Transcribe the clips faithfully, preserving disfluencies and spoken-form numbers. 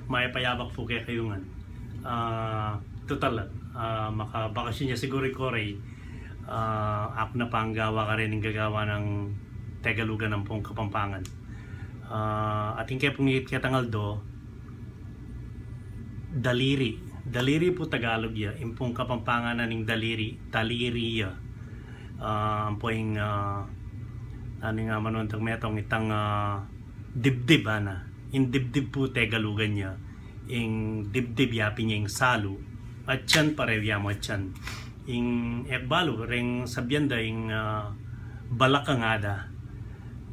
Mayap a yabak pu kekayu ngan. Ah, total, ah, makabakasyon ya siguru i Koray. Ah, aku na pang gawa karin ing gagawa nang Tegalugan ampong Kapampangan. Ah, atin ke pung ikit ketang aldo, daliri. Daliri pu Tagalog ya. Ing pung Kapampangan na ning daliri, taliri ya. Ah, ampo ing, ah, nanu ing amanuan tang metung, itang, ah, dibdib, ana. Ing dibdib pu Tegalugan ya. Ing dibdib yapin ya ing salu. Atyan, parehu ya mu atyan. Ing, e ku balu, reng sabyan da ing, ah, balakang, ada.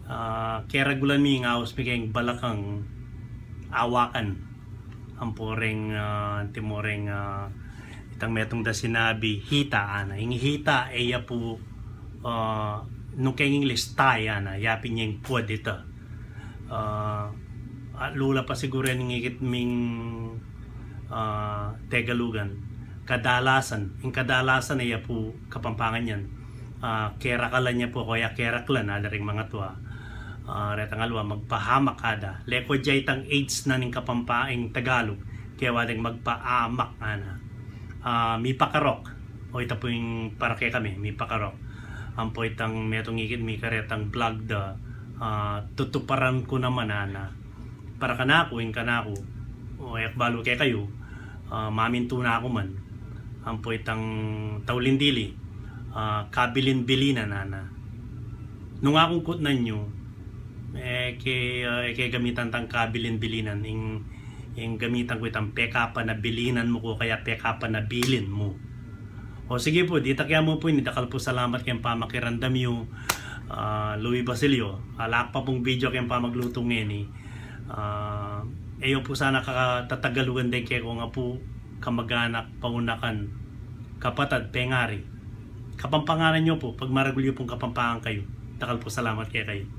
Ah, keragulan mi ing aus mi keng balakang, awakan. Ampo reng, ah, antimo reng, ah, itang metung da sinabi, hita, ana. Ing hita, e ya pu, ah, nung keng English, thigh, ana. Yapin ya ing puwad, ita. Ah, at lula pa siguru ning ikit ming, ah, Tegalugan. Kadalasan. Ing kadalasan, e ya pu Kapampangan yan. Ah, kerakalan ya pu, o kaya keraklan, ada ring mangatua. Ah, retang aliwa, magpahamak, ada. Lekwa ja itang H na ning Kapampa-, ing Tagalog. Kaya wa deng magpaamak, ana. Ah, mipakarok. O ita pu ing para kekami, mipakarok. Ampo itang metung ikit mi karetang vlog da, ah, tutuparan ku naman, ana. Para kanaku, ing kanaku, o e ku balu kekayu, ah, mamintu na ku man. Ampo itang tauling dili, ah, kabilin-bilinan, ana. Nung akung kutnan yu, e ke, ah, e ke gamitan tang kabilin-bilinan, ing, ing gamitan ku itang pekapanabilinan mu ku, kaya pekapanabilin mu. O sige pu, ditak ya mu pu ini, dakal pu salamat keng pamakiramdam yu, ah, Louie Basilio. Ala ku pa pung video keng pamaglutu ngeni. Ah, e yu pu sana katatagalugan deng kekong apu, kamag-anak, paunakan, kapatad, pengari. Kapampanganan yu pu, pagmaragul yu pung Kapampangan kayu. Dakal pu salamat kekayu.